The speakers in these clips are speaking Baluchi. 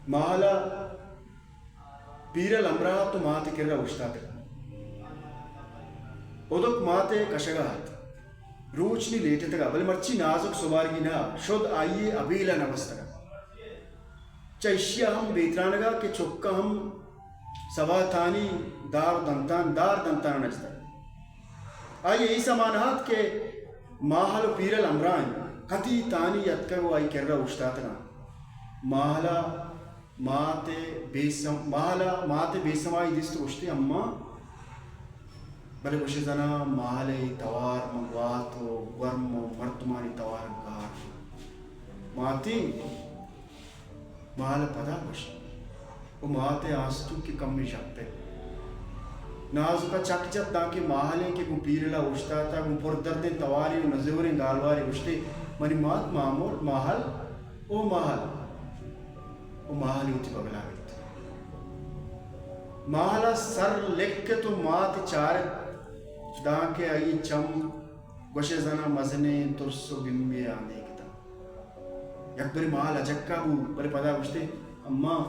ماہل ءَ پیرل ہمراہ ات ءُ مات ءِ کرا اوشتاتگ۔ ہدک مات ءِ کشگ ءَ ات۔ روچ نی لیٹتگ ات، بلے مرچی نازک سوبارگی نہ ات، شد آئی ءِ ابیل ءَ نہ بستگ ات۔ چہ ایشی ءَ ہم بے ترانگ ءَ کہ چک ءَ ہم سبا تانی دار ءُ دنتان، دار دنتان ءَ نہ جتگ۔ آئی ءَ اے سما نہ ات کہ ماہل ءُ پیرل ہمراہ انت، کدی تانی اتکگ ءُ آئی کرا اوشتاتگ انت۔ ماہل ءَ مات ءِ بے سم-، ماہل ءَ مات ءِ بے سمائی دیست ءُ گوشتی، اماں، بلے گوشے زاناں ماہل ءِ توار من گوات ءُ گورم ءُ مردمانی توار ءَ گار۔ ماتی ماہل ءَ پدا گوشت ءُ مات ءِ آستونک ءَ کمے ژپت۔ نازک ءَ چک جت دانکہ ماہل ءَ کہ گوں پیرل ءَ اوشتاتگ، گوں پردردیں توارے ءُ نزوریں گالوارے گوشتے، منی مات مامول، ماہل، او ماہل! ءُ ماہل وتی بگل ءَ بیت۔ ماہل ءَ سر لکت ءُ مات چارت دانکہ آئی ءِ چم گوشے زاناں مزنیں ترس ءُ گمی ءَ آندیک اتنت۔ یک برے ماہل اجکہ بوت، بلے پدا گوشتے، اماں،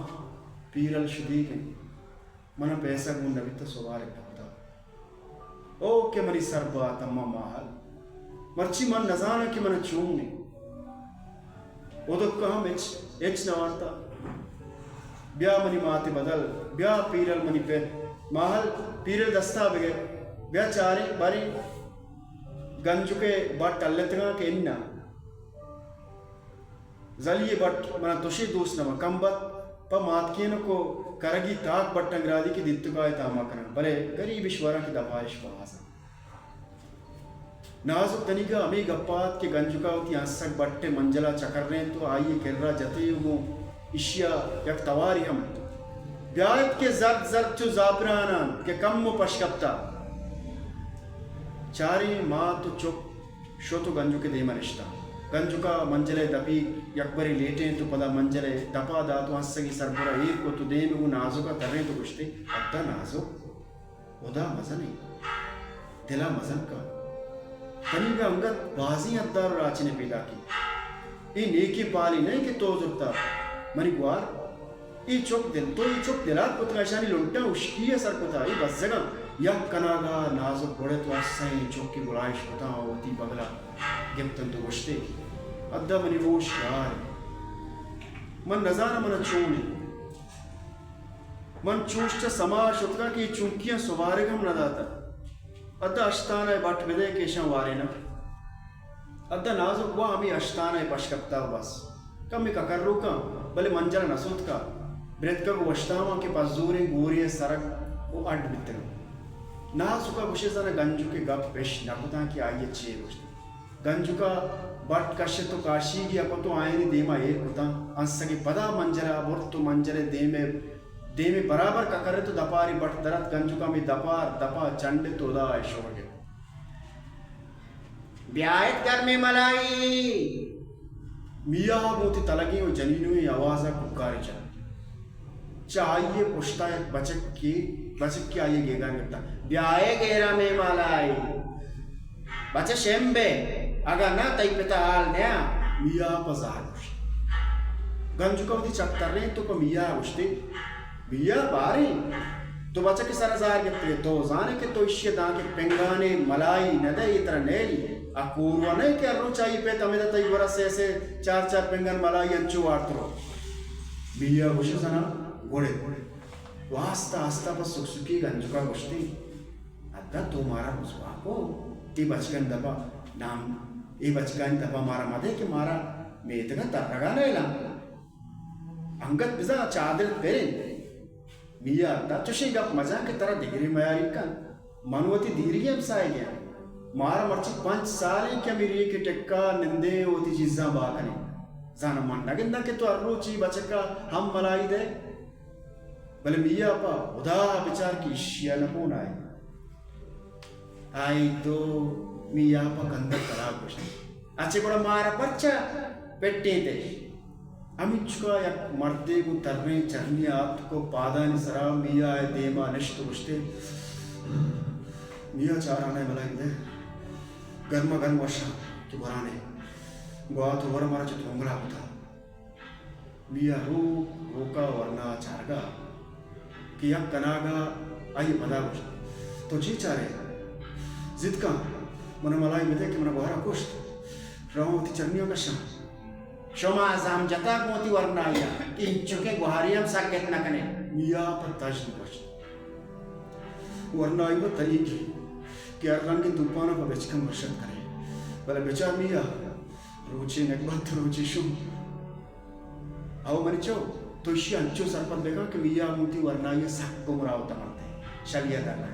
پیرل شدیگ انت۔ من ءَ پیسہ گون نہ بیت ءُ سوارگ نہ کتگ۔ او کہ منی سر بات، اماں ماہل، مرچی من نزاناں کہ من ءَ چون انت۔ ہدک ءَ ہم ہچ، ہچ نہ وارتہ۔ بیا منی مات ءِ بدل، بیا پیرل منی پت۔ ماہل، پیرل دست ءَ بگر، بیا چاریں، باریں گنجک ءِ بٹ التگاں کہ اناں۔ زلی ءِ بٹ من ءَ تشے دوست نہ باں۔ کمبت پہ ماتکینک ءُ کرگی تاک بٹاں گرادی کہ دیتکا ءِ تاما کناں، بلے گریب اش وراں کہ دپارش باز انت۔ نازک دنیگا ہمے گپ ءَ ات کہ گنجک ءَ وتی انسگ بٹ ءِ منجل ءَ چکرینت ءُ آئی ءِ کرا جتے ءُ گوں ایشی ءَ یک توارے ہم، بیایت کہ زرد زرد چو زعفران انت کہ کمو پش کپتہ۔ چاریں مات ءُ چک شت ءُ گنجک ءِ دیم ءَ نشتاں۔ گنجک ءَ منجل ءِ دپی یکبرے لیٹینت ءُ پدا منجل ءِ دپ ءَ دات ءُ انسگی سربر ءَ ایر کت ءُ دیم ءَ گوں نازک ءَ ترینت ءُ گوشتی، ادا نازک، ہدا مزن انت، دل ءَ مزن کن۔ تنیگا انگت بازیں ادار ءُ راچنے پیداک انت۔ اے نیکیں پالے نہ انت کہ تو زرتہ، منی گوار۔ اے چک دل، تو اے چک دل ءَ کتگ، اشانی لنٹاں ہشکی ءَ سر کتہ، اے بزگاں۔ یک کناگا نازک گڑت ءُ ارسئیں چکے گلائیش کتاں ءُ وتی بگل ءَ گپتنت ءُ گوشتے، ادا منی ہوش گار انت۔ من نزاناں من ءَ چون انت۔ من چوش چہ سما ءَ شتگاں کہ اے چنکیاں سوارگ ہم نہ داتہ۔ ادا اشتانہ ءِ بٹ بدئے کہ اشاں واریناں۔ ادا نازک وا ہمے اشتانہ ءِ پش کپتہ ءُ بس۔ کمے ککروکاں، بلے منجل ءَ نہ سوتکہ۔ برتکگ ءُ وشتاواں کہ پزوریں گورے ءِ سرگ ءُ اڈ بیتگاں۔ نازک ءَ گوشے زاناں گنجک ءِ گپ اش نہ کتاں کہ آئی ءَ چے گوشت۔ گنجک ءَ بٹ کشت ءُ کاشیگے ءَ کت ءُ آیانی دیم ءَ ایر کتاں۔ انسگے پدا منجل ءَ برت ءُ منجل ءِ دیم ءَ، دیم ءَ برابر ککرت ءُ دپارے بٹ درت۔ گنجک ءَ ہمے دپار دپ ءَ چنڈت ءُ ہدا ءَ شور گپت۔ بیایت گرمیں ملائی! میا ءَ گوں وتی تلگیں ءُ جنینوئیں آواز ءَ کوکارے جت۔ چہ آئی ءِ پشت ءَ یک بچکے، بچکے آئی ءِ گیگان گپتہ، بیائے گرمیں ملائی! بچہ شمبے، اگاں نہ تئی پت ءَ حال دیاں۔ میا ءَ پہ زہر گوشت۔ گنجک ءَ وتی چک ترینت ءُ پہ میا ءَ گوشتی، میا باریں، تو بچک ءِ سر ءَ زہر گپتگ ئے، تو زان ئے کہ تو ایشی ءَ دانکہ پنگانے ملائی نہ دئے، اے ترا نیلی۔ آ کوروا نہ کہ ہر روچ آئی پت ہمیدا تئی گورا سے سے چار چار پنگان ملائی انچو وارت رو۔ میا ءَ گوشت، زنا گڑے۔ آستہ آستہ پہ سک سکی گنجک ءَ گوشتی، ادا تو مارا رسوا کو، اے بچکانی دپا نام، اے بچکانی دپا مارا مدے کہ مارا میتگا ترگا نیلاں۔ انگت بزاں چادر بریں۔ میا، ترا چشیں گپ مجن کہ ترا دگرے میاریت کنت۔ من وتی دیرگیں ہمساہگے آں۔ مارا مرچی پنچ سال انت کہ ہمے ریک ءِ ٹکا نندیں ءُ وتی چیزاں بہا کنیں۔ زاناں من نہ گنداں کہ تو ہر روچ اے بچک ءَ ہم ملائی دئے۔ بلے میا، پہ ہدا ءَ بچار کہ ایشی ءَ نہ کون آئی۔ آئی دو میا پہ کندگ ترا گوشت۔ اچھے گڑا مارا پرچا پٹینت ئے؟ ہمینچکا یک مردے گوں تریں چرنی ءَ آتک ءُ پادانی سرا میا ءِ دیما نشت ءُ گوشتے، میا چاران ئے ملائی دئے، گرما گرم وشاں کہ گوران ئے، گوات ءُ ور مارا چہ ترونگلا کتا۔ میا روک روکا کہ یک کناگا آئی پدا گوشت، تو چی چارے؟ زیت کن، من ملائی بدے کہ من گوارا کشت۔ رواں وتی چرنیاں کشاں۔ شما زام جتا گوں وتی ورنائی ءَ کہ انچکیں گوہاری ہم سگت نہ کنے۔ میا پہ تژن گوشت، ورنائی وت تنیگی کہ ہر رنگیں توپان ءَ پہ بچکند وشت کنے۔ بلے بچار میا، روچے نگبت روچے شوم۔ او منی چو، تو ایشی انچو سرپد بکن کہ میا گوں وتی ورنائی ءَ سک گمراہ وتا مرتے۔ شلی ءَ در نہ۔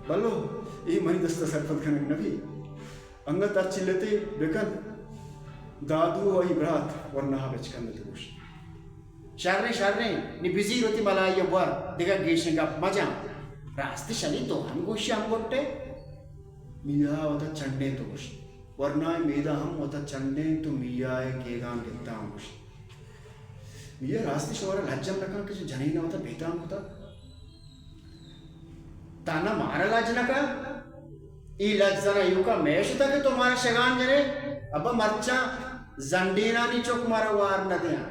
بلو، اے منی دست ءَ سرپد کنگ نہ بی۔ انگت ہرچی لتے بکن۔ دادو ءُ آئی برات ورناہ ءَ بچکند ات ءُ گوشت، شریں، شریں، نی بزیر وتی ملائی ءَ بور، دگہ گیشیں گپ مجن۔ راستی شلی تو ہم گوشی ہم گٹے؟ میا وتا چنڈینت ءُ گوشت۔ ورنائے میدا ہم وتا چنڈینت ءُ میا ءِ گیگاں گپتاں ءُ گوشت، میا، راستی شمارا لج ہم نکن کہ چو جنین ءَ وتا بیتام کتا؟ تانا مارا لج نکن؟ ای لج زنا ایوکا مئے شتا کہ تو مارا شگان جنے؟ ابا مرچاں زنڈینانی چک مارا وار نہ دیاں۔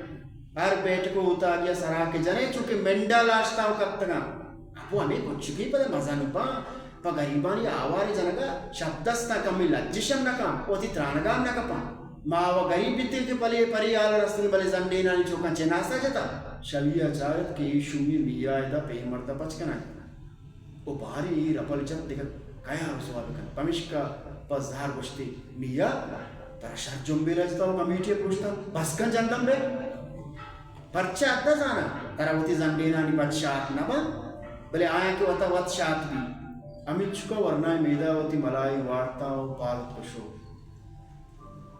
ہر بیٹک ءُ اوتاگیا سرا کہ جنے چونکہ منڈا لاشتاں ءُ کپتگاں۔ ابو ہمے کچکی پدا مزن باں، پہ گریبانی آوارے جنگا شپ دستاں کمے لجش ہم نہ کن، وتی ترانگا ہم نہ کپاں۔ ما و گریب بیتیں کہ پلے پری حال رستگیں، بلے زنڈینانی چوکاں چہ ناسا جتا۔ شلی ءَ چارت کہ اے شومی میا ءِ دپ اے مرد ءَ پچ کنائینت۔ او باریں اے رپل جت دگہ کیا رسوا بکنت۔ پمشکا پہ زہر گوشتی، میا، ترا شر جنبیلا جتا و کمیٹی ءَ پروشتا، بس کن جندم بے۔ پرچا ات زاناں، ترا وتی زنڈینانی پد شات نہ بنت، بلے آیاں کہ وتا وت شات بی۔ ہمینچکا ورنائے میدا وتی ملائی وارتا و پاد اتک و شو۔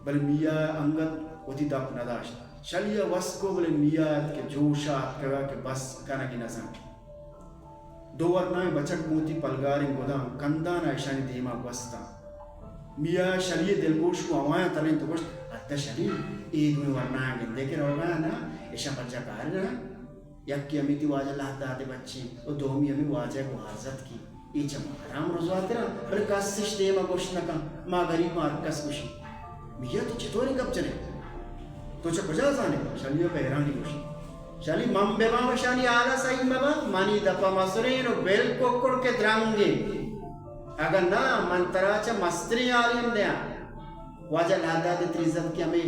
بلے میا ءَ انگت وتی دپ نہ داشت۔ شلی ءَ وس کو، بلے میا ات کہ جوش ءَ اتکگا کہ بس کنگ ءَ نہ زانت۔ دو ورنائیں بچک گوں وتی پلگاریں گداں کندان ءَ اشانی دیما گوستاں۔ میا ءَ شلی ءِ دلگوش گوں ہوایاں تلینت و گوشت، ادا شلی، اے دوئیں ورنایاں گندے کہ روگا نا، اشاں پجا کار نا۔ یکے ہمے تئی واجہ لہداد ءِ بچے و دومی ہمے واجہ ءِ گوارزتکی۔ اے چہ مارا ہم رزواتراں، بلے کس اش دیم ءَ گوشت نہ کن۔ ما گریباں ہر کس گوشی۔ میا تو چطوریں گپ جنے؟ تو چہ کجا زانے؟ شلی ءَ پہ حیرانی گوشت۔ شلی من بہ باں و اشانی حال ءَ سہی مہ باں، منی دپ ءَ مسرین و بل ککڑ کہ درنگیں۔ اگاں ناں، من ترا چہ مستریں حالے ہم دیاں۔ واجہ لہداد ءِ تریزتکی ہمے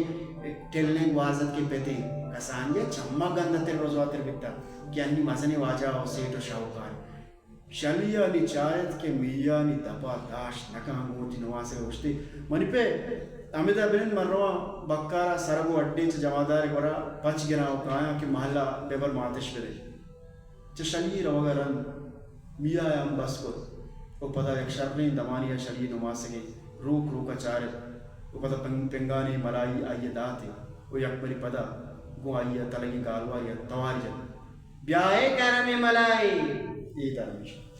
ٹلیں گوارزتکی پتیں کسانی ءَ چماں گندتر رزواتر بیتا کہ انی مزنیں واجہ و سیٹ و شاہوکار۔ شلی ءَ نی چارت کہ میا نی دپ ءَ داشت نہ کن، گوں وتی نماسگ ءَ گوشتی، منی پہ ہمدا بنند، من رواں بکار ءَ سرگ و اڈے چہ جمادار ءِ گورا پچ گراں و کایاں کہ مہلا بہ بر ماتش بدئے۔ چہ شلی روگ ءَ رند میا ءَ ہم بس کت و پدا یک شریں دمانے ءَ شلی نماسگ ءِ روک روک ءَ چارت و پدا پنگ-، پنگانے ملائی آئی ءَ دات و یک برے پدا گوں آئی ءَ تلگی گالوارے ءَ توار جت، بیا اے کرمیں ملائی! اے درویش